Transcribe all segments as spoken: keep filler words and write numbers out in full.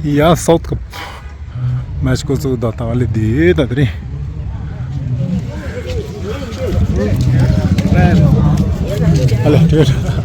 ཡ་སོག་ཐུབ། མ་ཤི་ཀོ་ཚུགས་ད་ད་ལེ་དེ་ད་དེ་རེད། ཨ་ལེ་དེ་རེད།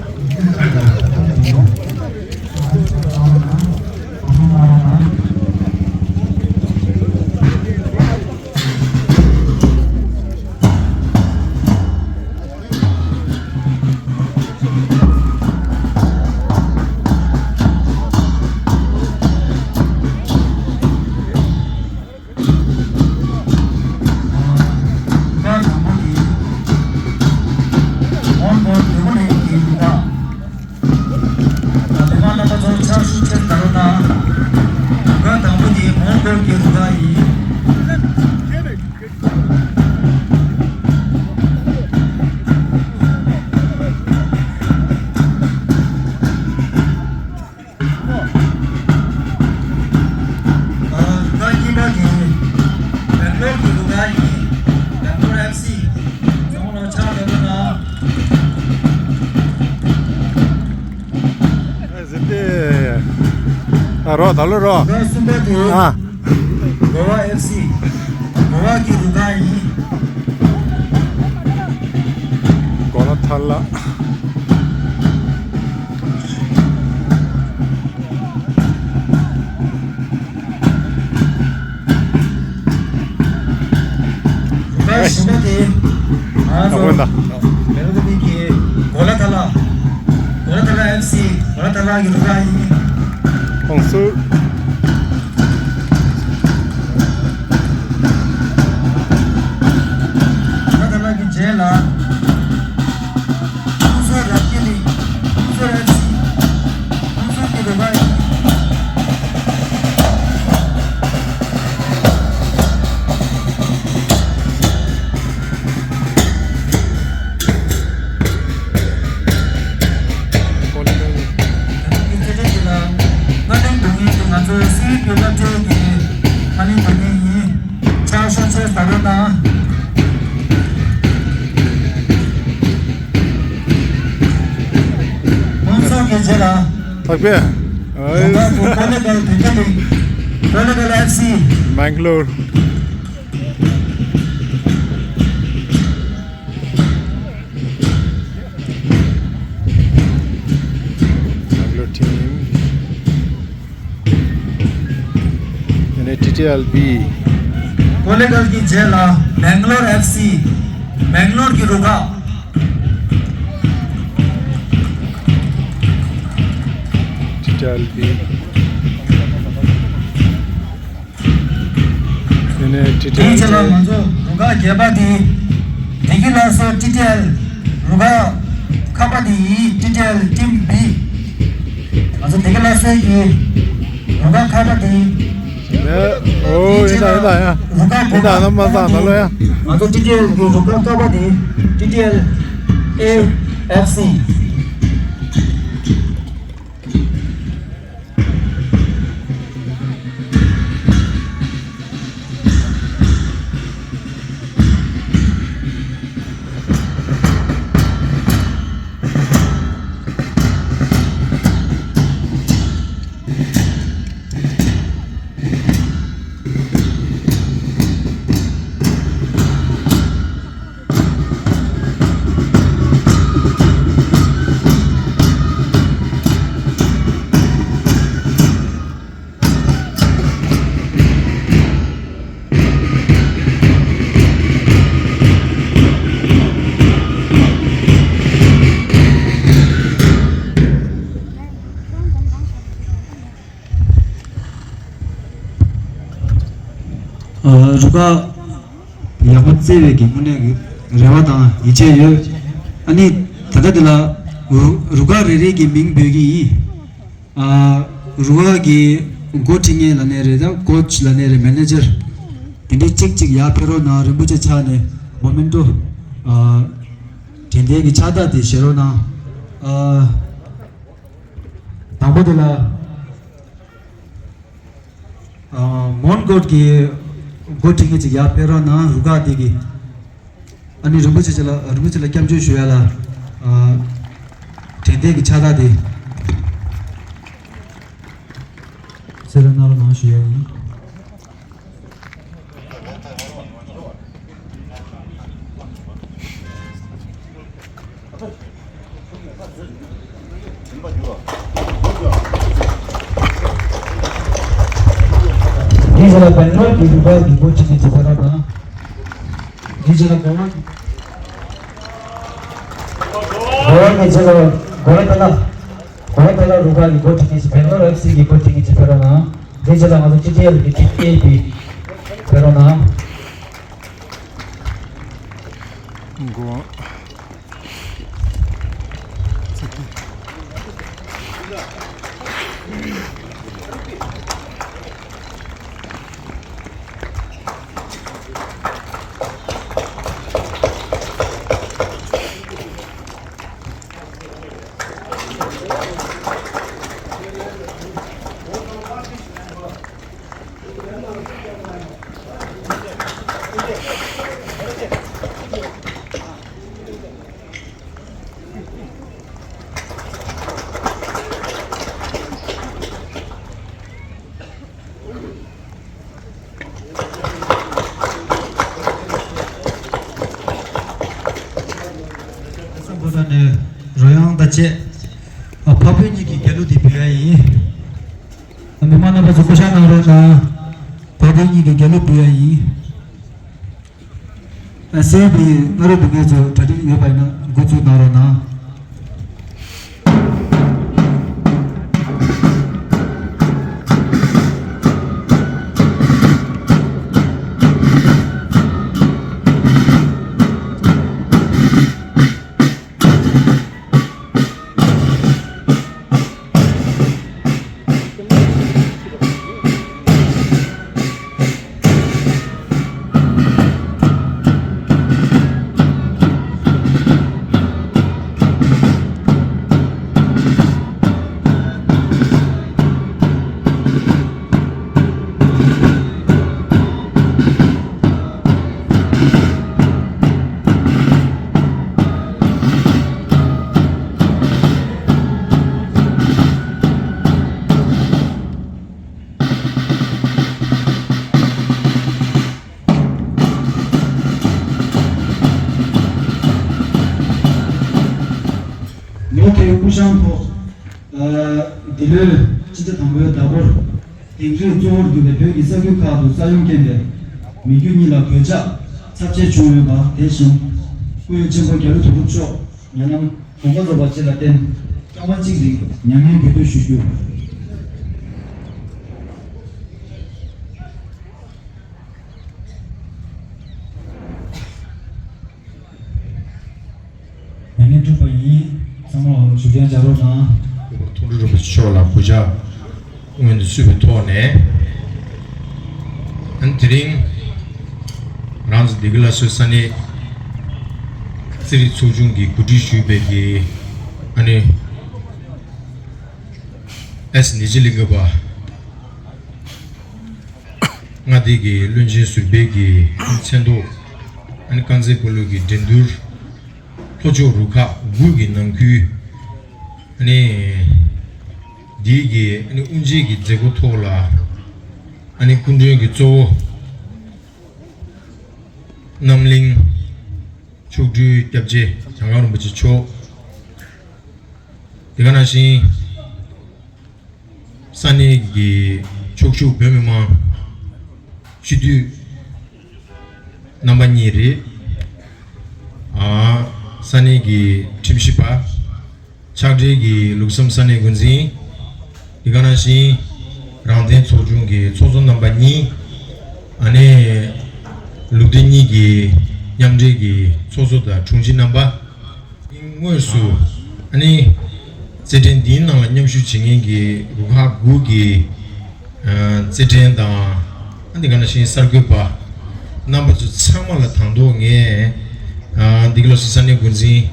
ལས་མ་རྣམ་པ་ཚོ་ཕྱག་ཤུགས་ཆེར་གནང་རོགས་གནང་། སྒོ་དང་པོ་དེ་མོན་གྷོ་གི་རུ་ཁག་ཡིན། ཨ། སྒོ་གཉིས་པ་དེ་སྦེང་ལོར་གི་རུ་ཁག་ཡིན། སྦེང་ལོར་ཨེཕ་སི། ཚང་མ་ལ་ཕྱག་རོགས་གནང་། ཨ་ཟེར་ཏེ། ད་རོགས་ད་ལོ་རོགས། ཟླ་གསུམ་པ་དེ། ཨ། གོ་བ་ཨེཕ་སི། གོ་བ་གི་རུ་ཁག་ཡིན། གོ་ལ་ཐ་ལ། ད་ཞིམ་པ་དེ། ང་ཚོ་ད་དཔོན་ད། མེ་རོ་ཏི་ཀི་གོ་ལ་ཐ་ལ། གོ་ལ་ཐ་ལ་ཨེཕ་སི། གོ་ལ་ཐ་ལ་གི་རུ་ཁག་ཡིན། ཁོང་ཚོ། གོ་ལ་ཐ་ལ་གི་རྗེས་ལ། ཀུང་སོ་རབ་རྒྱས་གླིང་། ཀུང་སོ་ཨེཕ་སི། ཀུང་སོ་གི་རུ་ཁག་ཡིན། ང་ཚོའི་སི་ཝི་པི་སློབ་གྲྭའི་གི་ཨ་ནི་དེ་ནས་ཡིན། ཕྱག་ཤུགས་ཆེ་ཟ་རོགས་གནང་། ཁོང་ཚོ་གི་རྗེས་ལ། ཐག་པས། ཡོང་འབབ་ཀྱི་ཀོ་ལེ་གལ་བོད་རྒྱ་གླིང་། ཀོ་ལེ་གལ་ཨེཕ་སི། མེང་ལོར། མེང་ལོར་ཊིམ། དེ་ནས་ཊི་ཊི་ཨེལ་བྷི། ཀོ་ལེ་གལ་གྱི་རྗེས་ལ་མེང་ལོར་ཨེཕ་སི། མེང་ལོར་གྱི་རུ་ཁག། ཊི་ཊི་ཨེལ་བྷི། དེ་ནས་ཊི་ཊི་ཨེལ། དེའི་རྗེས་ལ་ང་ཚོ་རུ་ཁག་བརྒྱད་པ་དེ། བདེ་སྐྱིད་སླར་གསོ་ཊི་ཊི་ཨེལ་རུ་ཁག་ཁ་པ་དེ་ཡིན། ཊི་ཊི་ཨེལ་ཊིམ་བྷི། ང་ཚོ་བདེ་སྐྱིད་སླར་གསོའི་གི་རུ་ཁག་ཁ་པ་དེ་ཡིན། ཨོ་ཡིན་ད་ཡིན་ད་ཡ། རུ་ཁག་ཡིན་ད་ན་མ་ཚང་ད་ལོ་ཡ། ང་ཚོ་ཊི་ཊི་ཨེལ་གི་རུ་ཁག་ཁ་པ་དེ་ཡིན། ཊི་ཊི་ཨེལ་ཨེ་ཨེཕ་སི། ཨ། རུ་ཁག་ཡག་པོ་བརྩེ་བའི་གི་དངོས་གནས་ཀྱི་རེ་བ་དང་ཡིད་ཆེས་ཡོད། ཨ་ནི་ད་ལྟ་འདི་ལ་རུ་རུ་ཁག་རེ་རེ་གི་མིང་འབོད་ཀྱི་ཡིན། ཨ། རུ་ཁག་གི་འགོ་ཁྲིད་མཁན་ལབ་ནའི་རེད། ད་ཀོ་ཆི་ལབ་ནའི་རེད། མེ་ནེ་ཇར་དེ་འདྲའི་གཅིག་གཅིག་ཡར་ཕེབས་རོགས་གནང་། རིན་པོ་ཆེ་ཕྱག་ནས་མོ་མེན་ཊོ། ཨ། དྲན་རྟེན་གྱི་ཕྱག་རྟགས་དེ་བཞེས་རོགས་གནང་། ཨ། དང་པོ་དེ་ལ། ཨ། མོན་གྷོ་གི་འགོ་ཁྲིད་མཁན་ཅིག་ཡར་ཕེབས་རོགས་གནང་། རུ་ཁག་དེ་གི། ཨ་ནི་རིན་པོ་ཆེ་ལ། རིན་པོ་ཆེ་ལ་སྐྱབས་འཇུག་ཞུ་ཡ་ལ། ཨ། དྲན་རྟེན་གྱི་ཕྱག་རྟགས་དེ། གསལ་སྟོན་གནང་རོགས་གནང་ཞུ་ཡ་ཡིན། འདི་ཟེར་ལ་བན་ནོར་གྱི་རུ་པ་རིན་པོ་ཆེ་ནས་ཅི་ཕེ་རོ་དང་། འདི་ཟེར་ལ་གོ་བ་གོ་བ་ནས་ཟེར་ལ་གོ་བ་ཏ་ལ། གོ་བ་ཏ་ལ་རུ་པ་གི་འགོ་ཁྲིད་མཁན་ཞིག་བན་ནོར་ཨེཕ་སི་གི་འགོ་ཁྲིད་མཁན་ཞིག་ཕེབས་རོགས་གནང་། དེ་རྗེས་ལ་ང་ཚོ་ཅི་ཊི་ཨེལ་གི་ཊི་ཨེ་པི་ཕེབས་རོགས་གནང་། ས་འབོ་ད་ནས་རོལ་དབྱངས་དང་བཅས། ཨ། འཕགས་བོད་གཉིས་ཀྱི་རྒྱལ་གླུ་འདི་འབུལ་ཡ་ཡིན། ཨ། མི་མང་རྣམ་པ་ཚོ་སྐུ་བཞག་གནང་རོགས་གནང་། འཕགས་བོད་གཉིས་ཀྱི་རྒྱལ་གླུ་འབུལ་ཡ་ཡིན། ཨ། གསན་པའི་སྔ་རོལ་འདུ་ཁང་ཚོ་གྲ་སྒྲིག་ཡོད་པ་ཡིན་ན་འགོ་འཛུགས་གནང་རོགས་གནང་། ལོ་དེའི་ཀུ་ཤང་ཐོག་ཨ། འདི་ལོའི་ཕྱི་ཟླ་དང་པོའི་ཟླ་འགོར། དིང་རི་གཙོ་བོར་གྱུར་པའི་བོད་ཀྱི་ས་ཁུལ་ཁག་ཏུ་ས་ཡོམ་རྐྱེན་པས་མི་རྒྱུ་གཉིས་ལ་གོད་ཆག་ཚབས་ཆེ་བྱུང་ཡོད་པ་དེ་བཞིན། སྐུ་ཡོན་ཆེན་པོ་རྒྱ་རི་དོལ་པོ་མཆོག་ཉེ་ལམ་དགོངས་པ་རྫོགས་པ་བཅས་ལ་བརྟེན་སྐར་མ་གཅིག་རིང་མྱ་ངན་གུས་འདུད་ཞུ་རྒྱུ། ཉན་ནས་གྲུབ་པ་ཡིན། ཚང་མ་ལ་ཞུ་མཁན་བྱ་རོགས་གནང་། མཐོང་གྲོལ་རིན་པོ་ཆེ་མཆོག་ལ་གུས་ཕྱག་སྔོན་དུ་ཚུད་པའི་ཐོག་ནས། ཨ་ནི་དེ་རིང་རང་ཚོ་བདེ་སྐྱིད་ལ་སོའི་ས་གནས་རྩེད་རིགས་ཚོགས་ཆུང་གིས་གོ་སྒྲིག་ཞུས་པའི་གི་ཨ་ནི་ཨེས་ནི་ཇི་གླིང་ག་པ། མངའ་སྡེ་གི་བློན་ཆེན་ཟུར་པའི་གི་མཚན་ཐོག་ཨ་ནི་དཀར་མཛེས་སྤོ་ལོ་གི་འགྲན་བསྡུར་ལྷོ་ཕྱོགས་རུ་ཁག་དགུ་གི་ནང་ཁུལ་ཨ་ནི་འདིའི་གི་ཨ་ནི་དབུ་འབྱེད་ཀྱི་མཛད་སྒོ་ཐོག་ལ་ཨ་ནི་སྐུ་མགྲོན་གྱི་གཙོ་བོ་རྣམ་གླིང་མཆོག་སྤྲུལ་སྐྱབས་རྗེ་འཇམ་དབྱངས་རིན་པོ་ཆེ་མཆོག་དེ་ག་ནང་བཞིན། ས་གནས་ཀྱི་ཕྱོགས་བཞུགས་བོད་མི་མང་སྤྱི་འཐུས་རྣམ་པ་གཉིས་རེད། ཨ། ས་གནས་ཀྱི་ཁྲིམས་ཞིབ་པ། ཕྱག་སྦྲེལ་གྱི་ལུགས་བསམ་ས་གནས་འགོ་འཛིན། དེ་ག་ནང་བཞིན་རང་བཙན་ཚོགས་ཆུང་གི་ཚོགས་གཙོ་རྣམ་པ་གཉིས། ཨ་ནི་ལུགས་བདེ་གཉིས་ཀྱི་མཉམ་འབྲེལ་གྱི་ཚོགས་གཙོ་དང་དྲུང་ཆེ་རྣམ་པ། དངོས་སུ་ཨ་ནི་རྩེད་འགྲན་འདིའི་ནང་ལ་མཉམ་ཞུགས་བྱེད་མཁན་གྱི་རུ་ཁག་དགུ་གི་ཨ་རྩེད་འགྲན་དང་། ཨ་འདི་ག་ནང་བཞིན་གསར་འགོད་པ་རྣམ་པ་ཚོ་ཚང་མ་ལ་དང་ཐོག་ངས་ཨ་འདི་ག་ལ་སོ་ས་གནས་འགོ་འཛིན་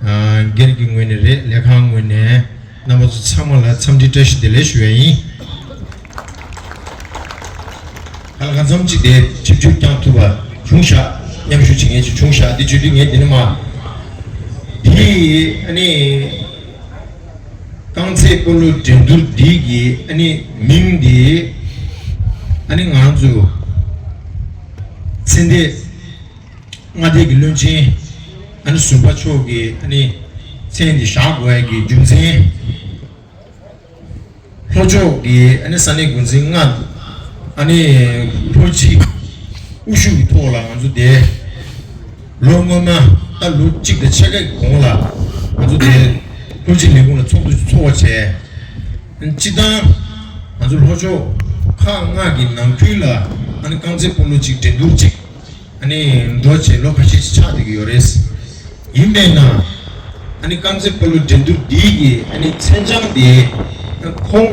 ཨ་སྒེར་གྱི་ངོས་ནས་རེད། ལས་ཁང་ངོས་ནས་རྣམ་པ་ཚོ་ཚང་མ་ལ་འཚམས་འདྲི་བཀྲ་ཤིས་བདེ་ལེགས་ཞུ་ཡ་ཡིན། ད་ལ་གང་འཚམ་གཅིག་དེ་ཆིབས་བསྒྱུར་བསྐྱངས་ཐུབ་པ་བྱུང་ཤག་མཉམ་ཞུགས་བྱེད་མཁན་ཅིག་བྱུང་ཤག་འདི་བརྗོད་དུས་ངས་འདི་ནི་མ། འདི་ཨ་ནི། རྐང་རྩེད་སྤོ་ལོ་འགྲན་བསྡུར་འདི་གི་ཨ་ནི་མིང་འདི་ཨ་ནི་ང་རང་ཚོ་ཚེ་འདས་མངའ་སྡེ་གི་བློན་ཆེན་ཨ་ནི་ཟུར་པ་མཆོག་གི་ཨ་ནི་མཚན་འདི་བཞག་དགོས་ཡ་གི་རྒྱུ་མཚན། ལྷོ་ཕྱོགས་ཀྱི་ཨ་ནི་ས་གནས་འགོ་འཛིན་ལྔ་ཨ་ནི་ལྷོ་སྤྱི་དབུ་བཞུགས་ཀྱི་ཐོག་ལ་ང་ཚོ་དེ་ལོ་སྔོན་མ་ད་ལོ་གཅིག་དང་ཕྱེད་ཀ་གི་གོང་ལ་ང་ཚོ་དེ་ལྷོ་སྤྱི་ལས་ཁུངས་ལ་ཚོགས་འདུ་ཚོགས་བྱས། སྤྱི་བཏང་ང་ཚོ་ལྷོ་ཕྱོགས་ཁག་ལྔ་གི་ནང་ཁུལ་ལ་ཨ་ནི་རྐང་རྩེད་སྤོ་ལོ་གཅིག་འགྲན་བསྡུར་གཅིག་ཨ་ནི་འགྲོ་བྱས་ལོ་ཁ་ཤས་ཤིག་ཆགས་བསྡད་ཀྱི་ཡོད་རེད། ཡིན་པས་ན་ཨ་ནི་རྐང་རྩེད་སྤོ་ལོ་འགྲན་བསྡུར་འདིའི་གི་ཨ་ནི་མཚན་བྱང་དེ་ཁོང་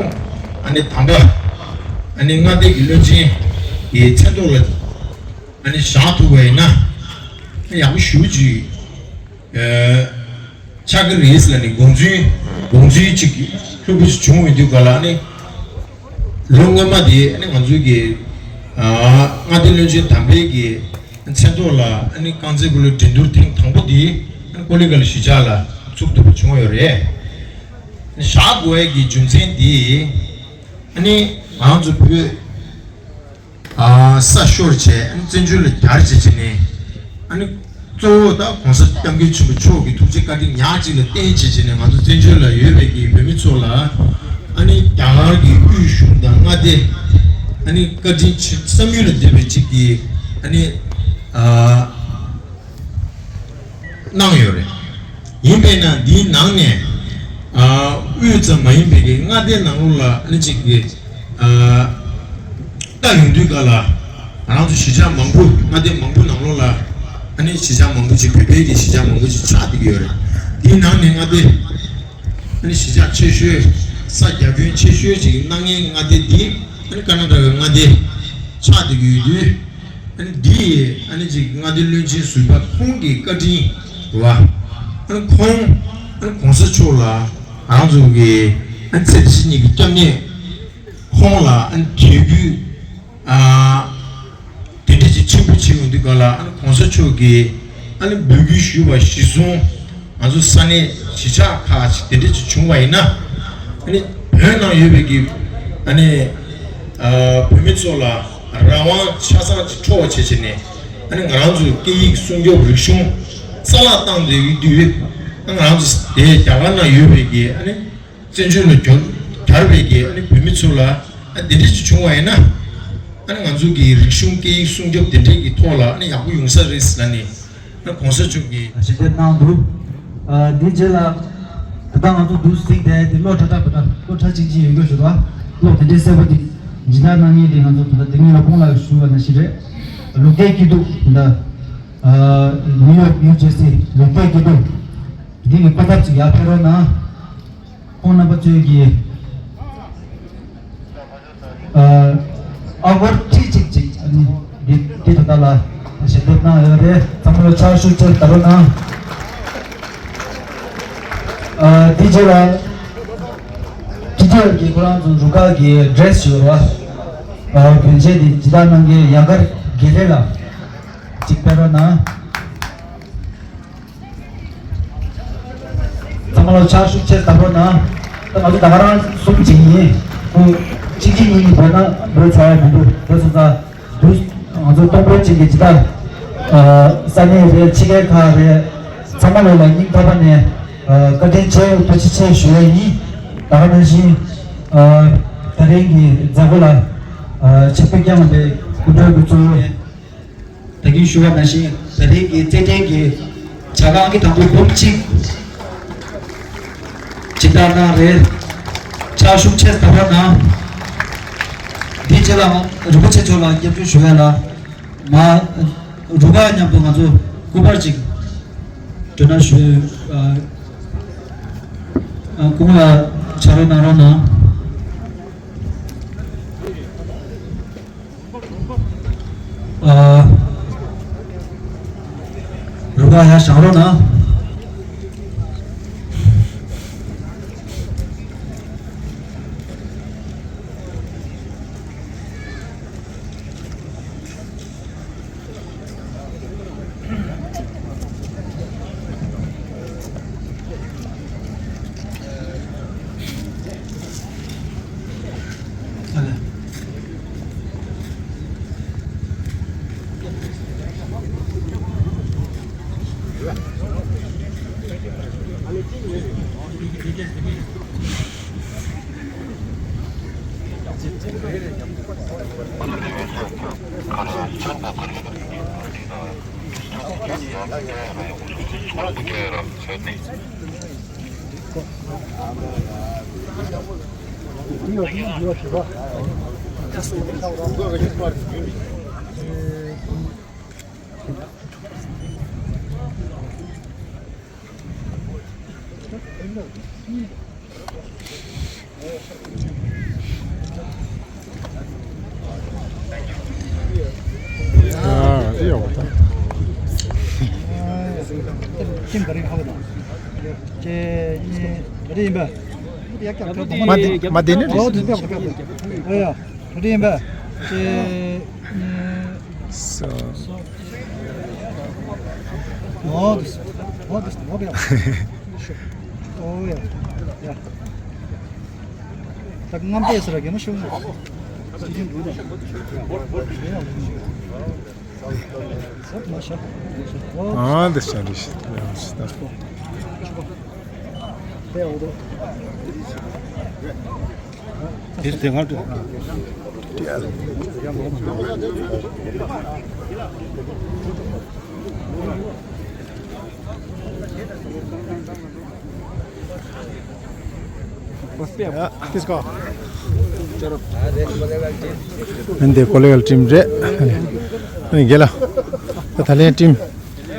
ཨ་ནི་དམ་པ་ཨ་ནི་མངའ་སྡེ་གི་བློན་ཆེན་གྱི་མཚན་ཐོག་ལ་ཨ་ནི་བཞག་ཐུབ་པ་ཡིན་ན་ཡག་པོ་ཞེ་པོ་ཅིག་ཆགས་ཀྱི་རེད་ལབ་ནས་དགོངས་ཚུལ་དགོངས་ཚུལ་ཅིག་ལྷུག་པོ་ཞིག་བྱུང་ཡོང་དུས་ག་ལ་ཨ་ནི་ལོ་སྔོན་མ་དེ་ཨ་ནི་ང་ཚོའི་གི་ཨ་མངའ་སྡེ་བློན་ཆེན་དམ་པའི་གི་མཚན་ཐོག་ལ་ཨ་ནི་རྐང་རྩེད་སྤོ་ལོ་འགྲན་བསྡུར་ཐེངས་དང་པོ་དེ་ཨ་ནི་ཀོ་ལི་གྷལ་གཞིས་ཆགས་ལ་ཚུགས་ཐུབ་པ་བྱུང་ཡོད་རེད། བཞག་དགོས་ཡས་ཀྱི་རྒྱུ་མཚན་དེ་ཨ་ནི་ང་ཚོ་བོད་ཨ་ས་ཤོར་བྱས་ཨ་ནི་བཙན་བྱོལ་ལ་གྱར་བྱས་བྱས་ནས་ཨ་ནི་གཙོ་བོ་ད་༸གོང་ས་༸སྐྱབས་མགོན་ཆེན་པོ་མཆོག་གི་ཐུགས་རྗེ་བཀའ་དྲིན་ཉག་གཅིག་ལ་བརྟེན་བྱས་བྱས་ནས་ང་ཚོ་བཙན་བྱོལ་ལ་ཡོད་པའི་གི་བོད་མི་ཚོ་ལ་ཨ་ནི་རྒྱ་གར་གྱི་དབུས་གཞུང་དང་མངའ་སྡེ་ཨ་ནི་བཀའ་དྲིན་ཆེ་བསམ་ཡུལ་ལས་འདས་པའི་ཅིག་གི་ཨ་ནི་ཨ། གནང་ཡོད་རེད། ཡིན་པས་ན་འདིའི་ནང་ནས་ཨ་དབུས་ཙམ་མ་ཡིན་པའི་གི་མངའ་སྡེ་ནང་ལོགས་ལ་ཨ་ནི་གཅིག་གི་ཨ་ལྟ་ཡོང་དུས་ག་ལ་ང་རང་ཚོ་གཞིས་ཆགས་མང་པོ་མངའ་སྡེ་མང་པོ་ནང་ལོགས་ལ་ཨ་ནི་གཞིས་ཆགས་མང་པོ་ཅིག་བོད་པའི་གི་གཞིས་ཆགས་མང་པོ་ཅིག་ཆགས་བསྡད་ཀྱི་ཡོད་རེད། འདིའི་ནང་ནས་མངའ་སྡེ་ཨ་ནི་གཞིས་ཆགས་ཆེ་ཤོས་ས་རྒྱ་ཁྱོན་ཆེ་ཤོས་ཅིག་གནང་མཁན་མངའ་སྡེ་འདི་ཨ་ནི་ཀར་ནཱ་ཊ་ཀའི་མངའ་སྡེ་ཆགས་བསྡད་ཀྱི་ཡོད་དུས། ཨ་ནི་འདི་ཡིས་ཨ་ནི་ཅིག་མངའ་སྡེ་བློན་ཆེན་ཟུར་པ་ཁོང་གི་བཀའ་དྲིན་རེད་བ། ཨ་ནི་ཁོང་ཨ་ནི་གོང་ས་མཆོག་ལ་ང་རང་ཚོ་གི་ཨ་ནི་ཚེ་འདི་ཕྱི་གཉིས་ཀྱི་སྐྱབས་གནས་ཁོང་ལ་ཨ་ནི་དད་གུས་ཨ་དེ་འདྲ་ཅིག་ཆེན་པོ་བྱེད་ཡོང་དུས་ག་ལ་ཨ་ནི་གོང་ས་མཆོག་གི་ཨ་ནི་འབོད་སྐུལ་ཞུས་པ་གཞིར་བཟུང་ང་ཚོ་ས་གནས་གཞིས་ཆགས་ཁག་ཅིག་དེ་འདྲ་ཅིག་བྱུང་བ་ཡིན་ན་ཨ་ནི་བོད་ནང་ཡོད་པའི་གི་ཨ་ནི་ཨ་བོད་མི་ཚོ་ལ་རང་དབང་ཆ་ཚང་ཅིག་འཕྲོག་པ་བྱས་བྱས་ནས་ཨ་ནི་ང་རང་ཚོའི་སྐད་ཡིག་སྲུང་སྐྱོབ་རིག་གཞུང་རྩ་བརླག་བཏང་བསྡད་ཡོད་དུས་ཨ་ང་རང་ཚོ་དེ་རྒྱ་གར་ནང་ཡོད་པའི་གི་ཨ་ནི་བཙན་བྱོལ་ལ་གྱར་གྱར་བའི་གི་ཨ་ནི་བོད་མི་ཚོ་ལ་ཨ་འདི་འདྲ་ཅིག་བྱུང་བ་ཡིན་ན་ཨ་ནི་ང་ཚོ་གི་རིག་གཞུང་སྐད་ཡིག་སྲུང་སྐྱོབ་དེ་འདྲའི་གི་ཐོག་ལ་ཨ་ནི་ཡག་པོ་ཡོང་ས་རེད་ཟེར་ལབ་ནས། ད་གོང་ས་མཆོག་གིས་ཞལ་འདེབས་གནང་འདུག་ཨ་འདིའི་རྗེས་ལ་ད་ལྟ་ང་ཚོ་འདུག་སེ་དེ་དེ་གློག་ཁྲ་ཁྲ་བ་ད་གློག་ཁྲ་ཅིག་ཅིག་ཡོད་འགྲོ་ཞུ་བ། གློག་དེ་འདྲའི་གསལ་པོ་དེ་སྦྱིན་བདག་གནང་མཁན་དེ་ང་ཚོ་ད་ལྟ་དེ་སྔོན་ལ་ཁོང་ལ་ཞུ་བ་ནང་བཞིན་རེད། ལུག་རྟའི་སྐྱིད་སྡུག་ད་ལྟ་ཨ་ནིའུ་ཡོག་ནིའུ་ཇར་སི་ལུག་རྟའི་སྐྱིད་སྡུག་འདི་གི་སྐུ་ཚབ་ཅིག་ཡར་ཕེབས་རོགས་གནང་། ཁོང་རྣམ་པ་ཚོས་ཀྱིས་ཨ་ཨ་སྒོར་ཁྲི་གཅིག་ཅིག་ཨ་ནི་འདི་འདི་ད་ལྟ་ལ་ཞལ་འདེབས་གནང་ཡོད་རེད། ཚང་མ་ལ་ཕྱག་ཤུགས་ཆེ་ད་རོགས་གནང་། ཨ་འདི་རྗེས་ལ་སྤྱི་འཐུས་ཀྱིས་ཁོ་རང་ཚོ་རུ་ཁག་གི་ཌི་རེ་སི་ཞུ་བ་ཨ་གྱོན་ཆས་འདི་སྦྱིན་བདག་གནང་མཁན་ཡང་དཀར་དགེ་ལེགས་ལགས་ཅིག་ཕེབས་རོགས་གནང་། ཚང་མ་ལ་ཕྱག་ཤུགས་ཆེ་ད་རོགས་གནང་། ད་ང་ཚོ་ད་ག་རང་གསུམ་ཅིག་ཡིན། ཁོ་གཅིག་གིས་གཉིས་ནི་བོད་ནང་འགྲོ་ཚར་ཡ་མི་འདུག་དེ་སོང་ཙང་དུས་ང་ཚོ་སྟོང་དཔོན་ཅིག་གིས་ཇི་ལྟར་ས་གནས་རེད། ཕྱི་རྒྱལ་ཁག་རེད། ཚང་མ་ལོ་ལ་སྙིང་ཐག་པ་ནས་བཀའ་དྲིན་ཆེ་ཐུགས་རྗེ་ཆེ་ཞུ་ཡ་ཡིན། ད་ག་ནང་བཞིན་ད་རིང་གི་མཛད་སྒོ་ལ་ཆེད་ཕེབས་བསྐྱངས་པའི་སྐུ་མགྲོན་གྱི་གཙོ་བོ། ད་གིན་ཞུ་བ་ནང་བཞིན་ད་རིང་གི་རྩེད་འགྲན་གྱི་ཇ་ཁང་གི་དང་པོ་འབུམ་གཅིག་སྦྱིན་བདག་གནང་རེད། ཕྱག་ཤུགས་ཆེ་ད་བར་གནང་། འདིའི་རྗེས་ལ་རིན་པོ་ཆེ་མཆོག་ལ་སྐྱབས་འཇུག་ཞུ་ཡ་ལ་མ་རུ་ཁག་མཉམ་དུ་ང་ཚོ་སྐུ་པར་ཅིག་སྤྲོད་གནང་ཞུ། ཨ་ཨ་སྐུ་ངོ་ལ་ཕྱག་རོགས་གནང་རོགས་གནང་། ཨ། རུ་ཁག་ཡར་བཞེངས་རོགས་གནང་། མ་དེ་མ་དེ་ནི་རེད། ཨོ་ཡ། ག་དུས་ཡིན་པ། ཅེ། ནི། སོ། ཨོ་དུ་སི། ཨོ་དུ་སི། ཨོ་ཡ། ཨོ་ཡ། ཡ། ད་རྔམ་པས་ཟེར་ར་གེ་མོ་ཤུགས། ཨ་འདི་ཤ་འདི་ཤ། དེར་དེ་སྔར་དུ། འདི་ཀོ་ལེ་གལ་ཊིམ་རེད། ཨ་ནི་རྒན་ལགས། ད་ད་ལན་ཊིམ་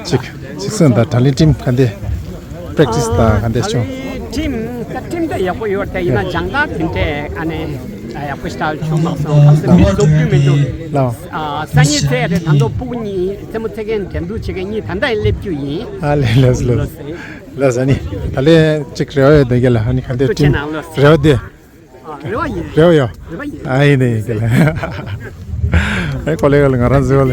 གཅིག་གཅིག་སོང་ད་ད་ལན་ཊིམ་ག་འདི་པེ་རེག་ཊི་སི་དང་ག་འདི་བྱུང་། ཊིམ་ད་ཊིམ་ད་ཡག་པོ་ཡོད་དེ་ཡིན་ན་སྦྱང་བརྡར་དེ་འདྲས་ཨ་ནི་ཡག་པོ་ཞིག་ད་བྱུང་མ་སོང་། ཁམས་སུ་མི་རྫོགས་རྒྱུ་མི་འདུག་ལགས། ཨ་སང་ཉིན་ཚེ་རེད། ད་དུང་ཕྲུ་གུ་གཉིས་རྩེད་མོ་རྩེ་མཁན་འགྲན་བསྡུར་བྱེད་མཁན་གཉིས་ད་ལྟ་ཡང་སླེབས་རྒྱུ་ཡིན། ཨ་ལེ་ལགས་ལགས། ལགས་ཨ་ནི་ད་ལན་གཅིག་རེ་བ་ཡོད་དེ་རྒན་ལགས། ཨ་ནི་ག་འདི་ཐུགས་རྗེ་ཊིམ་གནང་ལགས། རེ་བ་དེ། ཨ་རེ་བ་ཡིན། རེ་བ་ཡོད། རེ་བ་ཡིན། ཨ་ཡིན་ནི་ཡིན་གི་ལ། ཨེ་ཀོ་ལེ་གལ་ང་རང་ཟེར་བ་ལ།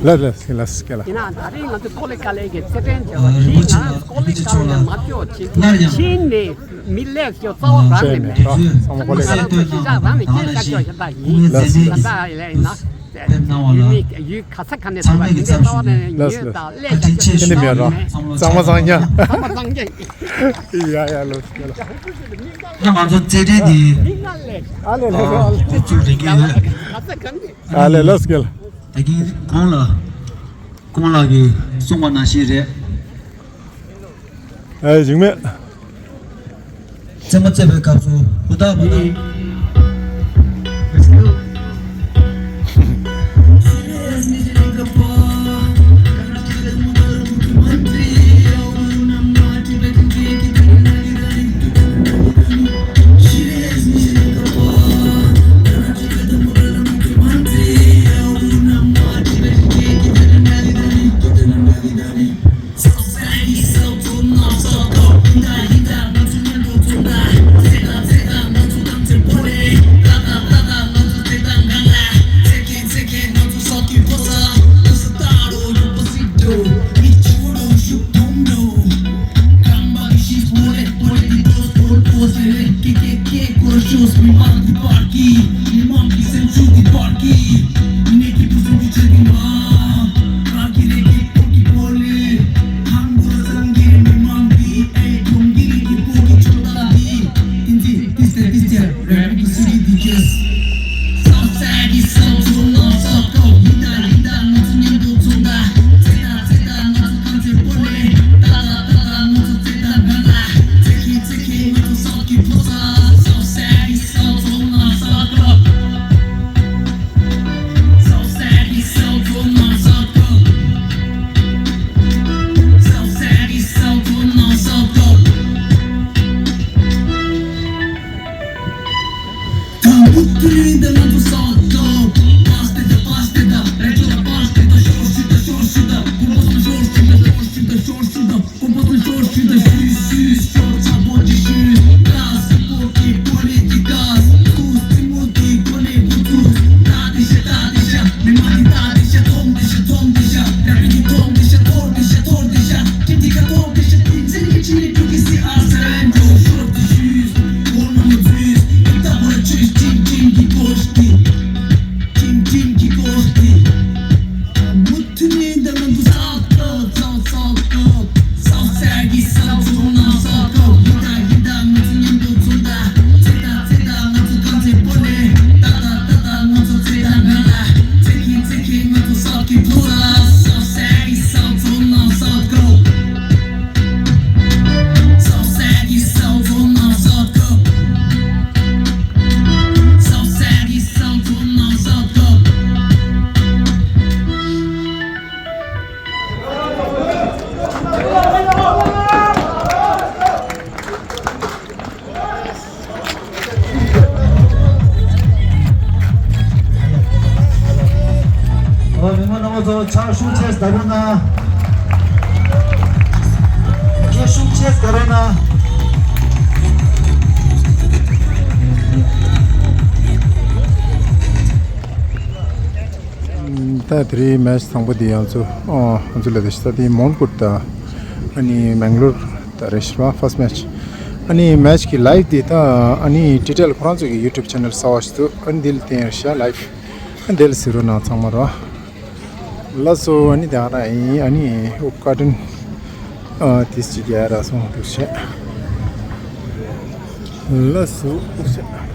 ལ་ལ་ལ་སྐད་ལ། ཡིན་ན་ད་རེས་ང་ཚོ་ཀོ་ལེ་གལ་གྱི་རྩེད་འགྲན་བྱས་པ་དེ་ང་ཀོ་ལེ་གལ་ནས་མ་སྐྱོ་ཅིག་ཕྱིན་ནས་མི་ལས་སྐྱོ་རྩ་བ་རང་ནས་མེད། ཚང་མ་ཀོ་ལེ་གལ་ང་ཚོ་གཞིས་ཆགས་རང་ནས་སྐྱེས་ས་སྐྱོ་ཞིག་ད་ཡིན། ད་ལྟ་ཡིན་ན་ཡུལ་མི་ཡུལ་ག་ས་ག་ནས་ཐོན་པ་དེ་འདྲའི་རྩ་བ་ནས་ཉོས་དང་ལས་ཀྱང་ཁྱེད་ནས་མེད་རོ། གཙང་མ་གཙང་རྐྱང་། གཙང་མ་གཙང་རྐྱང་། ཡ་ཡ་ལོ་སྐད་ལ། ད་ང་ཚོ་རྩེད་འགྲན་འདི། ཨ་ལེ་ལོ་སྐད་ལ། ཨ་ལེ་ལོ་སྐད་ལ། ད་གིན་གོང་ལ། གོང་ལ་གིས་གསུངས་པ་ནང་བཞིན་རེད། ཨེ་བྱུང་མེད། རྩེད་མོ་རྩེ་བའི་སྐབས་སུ་ཧུར་ཐག་པ་དང་། ཚོ་ཕྱག་ཤུགས་ཆེ་དགའ་རོགས་གནང་། སྐད་ཤུགས་ཆེ་དགའ་རོགས་གནང་། ད་དེ་རིང་མེ་ཆི་དང་པོ་འདི་ང་ཚོ་ཨ་ང་ཚོ་ལ་དེ་ཤ་དེ་མོན་གྷོ་དང་ཨ་ནི་མེང་ལོར་ད་རེད་ཤག་པ། ཕར་སི་ཊི་མེ་ཆི། ཨ་ནི་མེ་ཆི་གི་ལའིབ་དེ་ད་ཨ་ནི་ཊི་ཊི་ཨེལ་ཁོ་རང་ཚོ་གི་ཡུ་ཊུབ་ཆེ་ནལ་གསར་པ་ཞིག་འདུག་ཨ་ནི་འདི་ལ་བསྟན་ཤག་ལའིབ། ཨ་འདི་ལ་གཟིགས་རོགས་གནང་ཚང་མ་རོ། ལགས་སོ། ཨ་ནི་དེ་ཨ་ར་ཡིན། ཨ་ནི་ཨུ་ཀ་ཏན་ཨ་དེ་ཅིག་ཡ་ར་སོང་འདུག་ཤག་ལགས་སོ། འདུག་ཤག